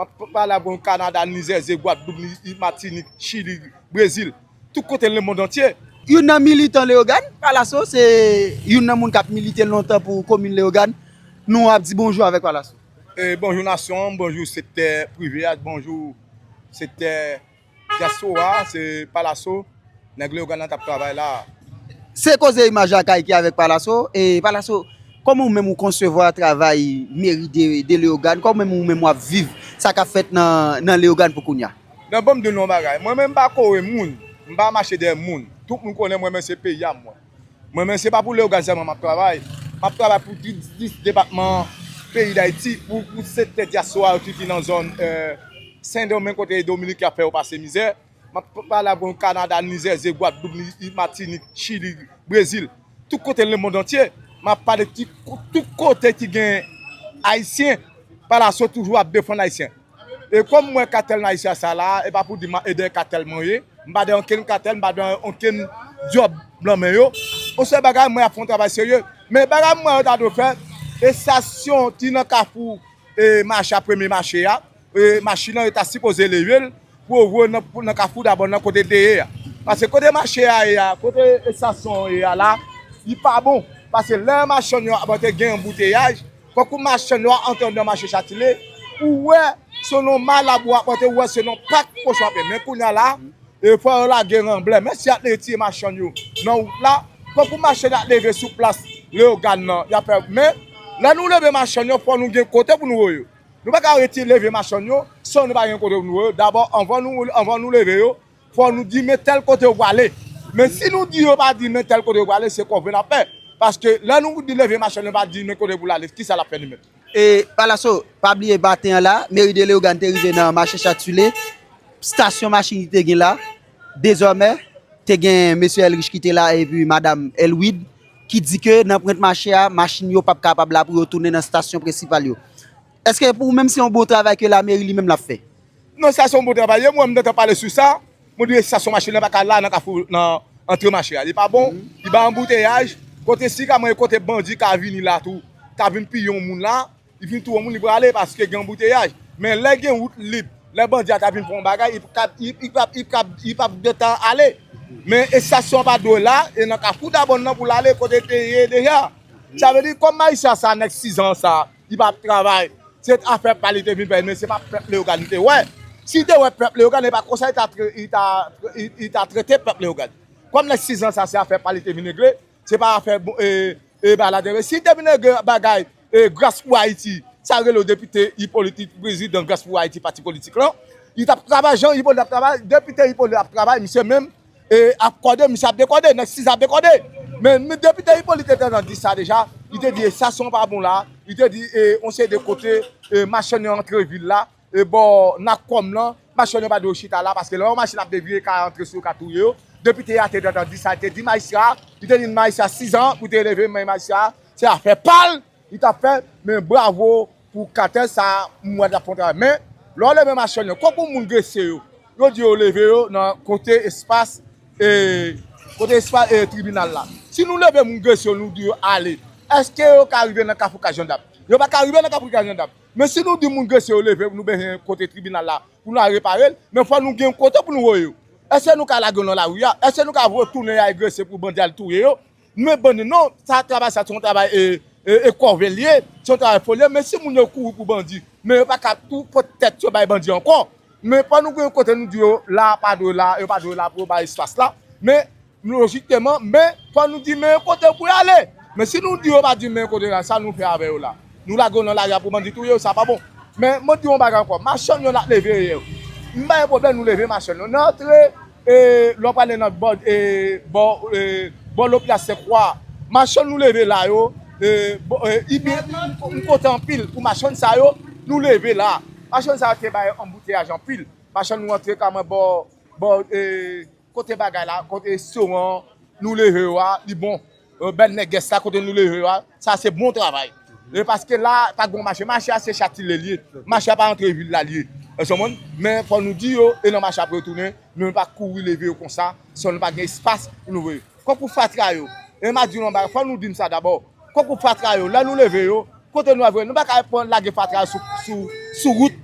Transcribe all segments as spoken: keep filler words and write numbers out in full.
M ap pale avè w Kanada, Nizèze, Gwadloup, Ni- Matinik, Chili, Brezil, tout kote lemonn antye. Youn nan militan Leyogàn, Palaso, se youn nan moun k ap milite lontan pou komin Leyogàn. Nou ap di bonjou avèk Palaso. E, bonjou nasyon an, bonjou sektè prive a, bonjou sektè dyaspora, se Palaso, nèg Leyogàn nan t ap travay la. Se koze Imaj Lakay ki avèk Palaso. E Palaso, kòman ou menm ou konsevwa travay meri de, de Leyogàn? Kòman ou menm ou menm w ap viv sa k ap fèt nan, nan Leyogàn pou kounye a? Non, ban m di nou yon bagay. Mwen menm m pa kore moun, m pa mache dèyè moun. Tout moun konnen mwen menm se peyi a m mwen. Mwen menm se pa pou Leyogàn sèlman m ap travay. M ap travay pou dis, dis depatman peyi Dayiti, pou, pou sektè dyaspora yo ki, ki nan zòn, e, Sendomeng kote Dominiken ap fè yo pase mizè. M ap pale avè w Kanada, Nizèze, Gwadloup, Ni- Matinik, Chili, Brezil, tout kote lemonn antye. M ap pale ti- tout kote ki gen Ayisyen, Palaso toujou ap defann Ayisyen. E kòm m wè katèl Nayisya sa la, e pa pou di m e dèyè katèl mwen ye. M pa dèyè okenn katèl, m pa dèyè okenn djòb nan men yo. Yon sèl bagay, mwen ap fè yon travay serye. Men bagay mwen yo ta dwe fè, estasyon ki nan kafou, e, mache a, premye mache a, e, machin nan, yo ta sipoze leve l pou yo voye nan, nan Kafou Dabò nan kote l te ye a. Paske kote mache a ye a, kote estasyon an ye a la, li pa bon. Paske lè machann yo ap antre gen anbouteyaj, fòk ou machann yo antre anndan mache Chatile, ou wè se nan malab ou ap antre, ou wè se nan pak kochon ap ye. Men kounye a la, e fò yo lage ranblè. Men si y ap retire machann yo nan wout la, fòk ou machann y ap leve sou plas Leyogàn nan, y ap fè. Men lè nou leve machann yo, fò nou gen kote pou nou voye yo. Nou pa ka rete leve machann yo san nou pa gen kote pou nou voye yo. Dabò, anvan nou, anvan nou leve yo, fò nou di men tèl kote yo prale. Men si nou di yo pa di men tèl kote yo prale, se kòve n ap fè. Paske lè nou di leve machann yo pa di men kote pou l ale, kisa l ap fè li menm? E Palaso, pa bliye maten an la, meri de Leyogàn te rive nan mache Chatile, estasyon machin ki te gen la, dezòmè, te gen mesye Elrich ki te la epi madam Elwid, ki di ke nan pwent mache a, machin yo p ap kapab la pou yo tounen nan estasyon prensipal yo. Èske pou ou menm se yon bon travay ke lameri li menm l ap fè? Non, sa se yon bon travay. E mwen, m te pale sou sa. Mwen di estasyon machin nan pa ka la nan kafou, nan antre mache a. Li pa bon, li ba anbouteyaj. Kote si ka mwen, kote bandi ka vini la tou, ka vin piye yon moun la, li vin touye yon moun, li prale paske gen anbouteyaj. Men lè gen wout lib, lè bandi a ta vin fè yon bagay, li p ap, li, li p ap, li p ap, li p ap gentan ale. Men estasyon an pa dwe la, e nan kafou Dabòn nan pou l ale kote l te ye deja. Sa vle di, kòm majistra sa, nèg Sizàn sa, li p ap travay. Se afè pa li te vin fè, men se pa pèp Leyogàn li te wè. Si li te wè pèp Leyogàn, e pa konsa li ta, li ta, li, li ta trete pèp Leyogàn. Kòm nèg Sizàn sa, se afè pa li te vin regle, se pa afè bon, e, e, ba la te vle. Si li te vin regle bagay, e, Gras pou Ayiti, sa rele w depite Ipolit, prezidan Gras pou Ayiti, pati politik lan, li t ap travay jan Ipolit ap travay, depite Ipolit ap travay, misye menm, e, ap kòde, misye ap dekòde, nèg Sizàn ap dekòde. Men, men depite Ipolit te gentan di sa deja, li te di estasyon pa bon la, li te di, e, yon seri de kote, e, machann yo antre vil la, e, bò Nakòm lan, machann yo pa dwe chita la, paske lè yon machin ap devye, ka antre sou yo, ka touye yo. Depite a te gentan di sa, li te di majistra, li te di majistra Sizàn pou te leve men majistra, se afè pa l, li t ap fè, men bravo pou katèl sa, m wè l ap fè yon travay. Men, lè w leve machann yo, kòk pou moun Gresye yo, yo di yo leve yo nan kote espas, e, kote espas, e, tribinal la. Si nou leve moun Gresye yo, nou di yo ale, èske yo ka rive nan Kafou Kay Jandap? Yo pa ka rive nan Kafou Kay Jandap. Men si nou di moun Gresye yo leve, nou bezwen kote tribinal la, pou nou al repare l, men fò nou gen yon kote pou nou voye yo. Èske nou ka lage yo nan lari a? Èske nou ka voye tounen y al Gresye pou bandi al touye yo? Men bandi non, sa travay sa se yon travay e, e, e kòve l ye, se yon travay foli l ye, men si moun yo kouri pou bandi, men yo pa ka tou pot tèt yo bay bandi ankò. Men fò nou gen yon kote nou di yo la pa dwe la, yo pa dwe la pou yo bay espas la. Men lojikman, men fò nou di men yon kote pou y ale. Men si nou di yo pa di men yon kote la, sa nou fè avè yo la? Nou lage yo nan lari a pou bandi touye yo, sa pa bon. Men mwen di yon bagay ankò, machann yo n ap leve yo. M pa gen pwoblèm nou leve machann yo. Nan antre, e, lè w prale nan bò, e, bò, e, bò lopital Senkwa, machann nou leve la yo, e, bò, e, Ibi, m, m kontan anpil pou machann sa yo, nou leve la. Machann sa yo te bay anbouteyaj anpil. Machann nou antre ka mwen bò, bò, e, kote bagay la, kote restoran nou leve yo a, li bon. E, bèl nègès la, kote nou leve yo a, sa se bon travay. E paske la, pa gen mache. Mache a se Chatile l ye. Mache a pa antre vil la l ye. Ou konprann? Men fò nou di yo, e nan mache ap retounen, nou pa kouri leve yo konsa, san nou pa gen espas pou nou voye. Kòk pou fatra yo. E m a di nou yon bagay, fò nou di m sa dabò. Kòk pou fatra yo, lè nou leve yo, kote nou al voye? Nou pa ka pran lage fatra yo sou, sou, sou wout.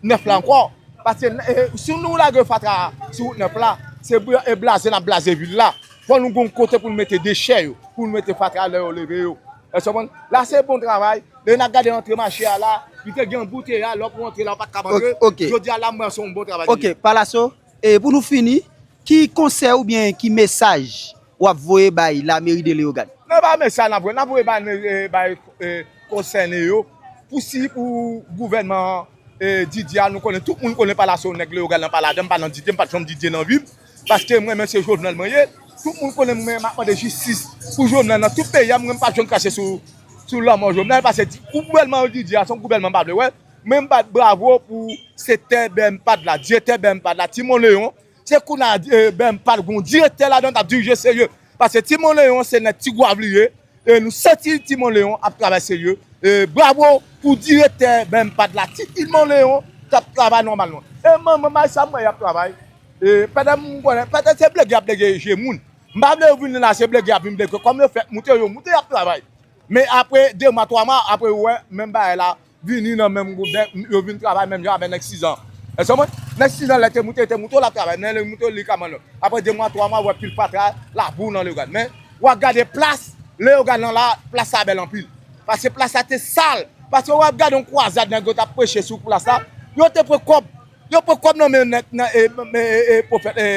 nèf la ankò. Paske e, si nou lage fatra sou wout nèf la, se bla- e blaze n ap blaze vil la. Fò nou gen yon kote pou nou mete dechè yo, pou nou mete fatra lè yo leve yo. Èske w konprann? La se bon travay. Lè n ap gade antre mache a la, li te gen anbouteyaj, lè w pou antre la, w pa t ka antre. Ok, ok. Jodi a la, m wè se yon bon travay li ye. Ok, Palaso, e pou nou fini, ki konsèy oubyen ki mesaj w ap voye bay lameri de Leyogàn? Nan ba mesaj n ap voye, n ap voye bay, e, bay, e, konsène yo, pou si pou gouvènman e, Didye a, nou konnen, tout moun konnen Palaso nèg Leyogàn nan pa ladan, m pa nan Didye, m pa t janm Didye nan vi m, paske mwen menm se Jovenel mwen ye, tout moun konnen mwen m ap mande jistis pou Jovenel nan tout peyi a, mwen m pa t janm krache sou, sou lanmò Jovenel, paske di- gouvènman Didye a, se yon gouvènman m pa vle wè, mwen m bat bravo pou se tè bè m pat la, dye tè bè m pat la, Timon Leyon, se kounye a, e, bè m pat gon direktè ladan t ap dirije serye, paske Timon Leyon se nèg Tigwav li ye, e nou santi Timon Leyon ap travay serye. E bravo pou direktè bè m pat la, Timon Leyon k ap travay nòmalman. E manman may sa m wè y ap travay. E pètèt m konnen, pètèt se blege y ap blege je moun. M pa vle yo vin la se blege y ap vin blege. Kòm yo fèk moute, yo moute y ap travay. Men apre de mwa, twa mwa, apre ou wè menm bagay la vini nan menm gouvèn, yo vin travay menm jan avèk nèg Sizan. Èske w konprann? Nèg Sizan lè te moute, te moute, l ap travay. Men lè moute, li ka manno. Apre de mwa, twa mwa, w wè pil fatra, labou nan Leyogàn. Men w ap gade plas Leyogàn nan la, plas la bèl anpil. Paske plas la te sal. Paske w ap gade yon kwazad nèg yo t ap preche sou plas la. Yo te pran kòb. Yo pran kòb nan men nèg nan e, e, e, e pwofèt, e,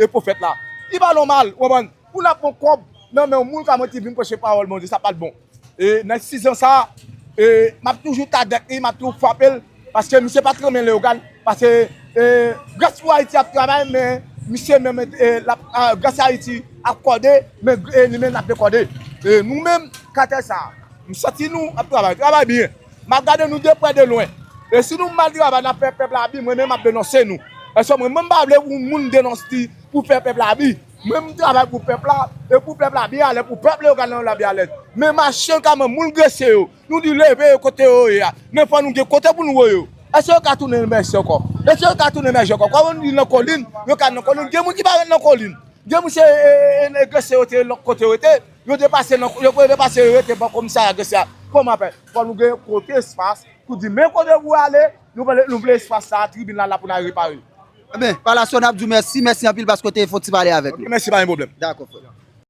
e pwofèt la. Li pa nòmal, w konprann? Pou n ap pran kòb nan men yon moun kòman ki vin preche pawòl Bondye, sa pa t bon. E, nèg Sizan sa, e, m ap toujou t avèk li, m ap toujou frape l, paske misye pa t renmen Leyogàn, paske, e, Gras pou Ayiti ap travay, men misye menm, e, l ap, a, Gras Ayiti ap kòde, men, e, li menm l ap dekòde. E, nou menm, katè sa, m santi nou ap travay, travay byen. M ap gade nou de prè de lwen. E si nou mal travay, n ap fè pèp la abi, mwen menm m ap denonse nou. Èske mwen menm m pa vle pou moun denonse li pou fè pèp la abi? Mwen m travay pou pèp la, e pou pèp la byen alèz, pou pèp Leyogàn nan la byen alèz. Men mache kanmenm, moun Gresye yo, nou di leve yo kote yo ye a. Men fò nou gen kote pou nou voye yo. Èske yo ka tounen mèsi ankò? Èske yo ka tounen mèsi ankò? Kòman nou di nan kolin, yo ka nan kolin? Gen moun ki pa ret nan kolin. Gen moun se, e, e, e, Gresye yo te lòt kote yo rete. Yo te pase nan, yo te pase yo rete bò komisarya Gresye a. Kòman fè? Fò nou gen kote espas pou di men kote pou ale, nou vle, nou vle espas sa, tribin la la pou n al repare. Ebyen, Palaso, n ap di w mèsi, mèsi anpil paske w te fè yon ti pale avèk nou. Mèsi, pa gen pwoblèm. Dakò, frè.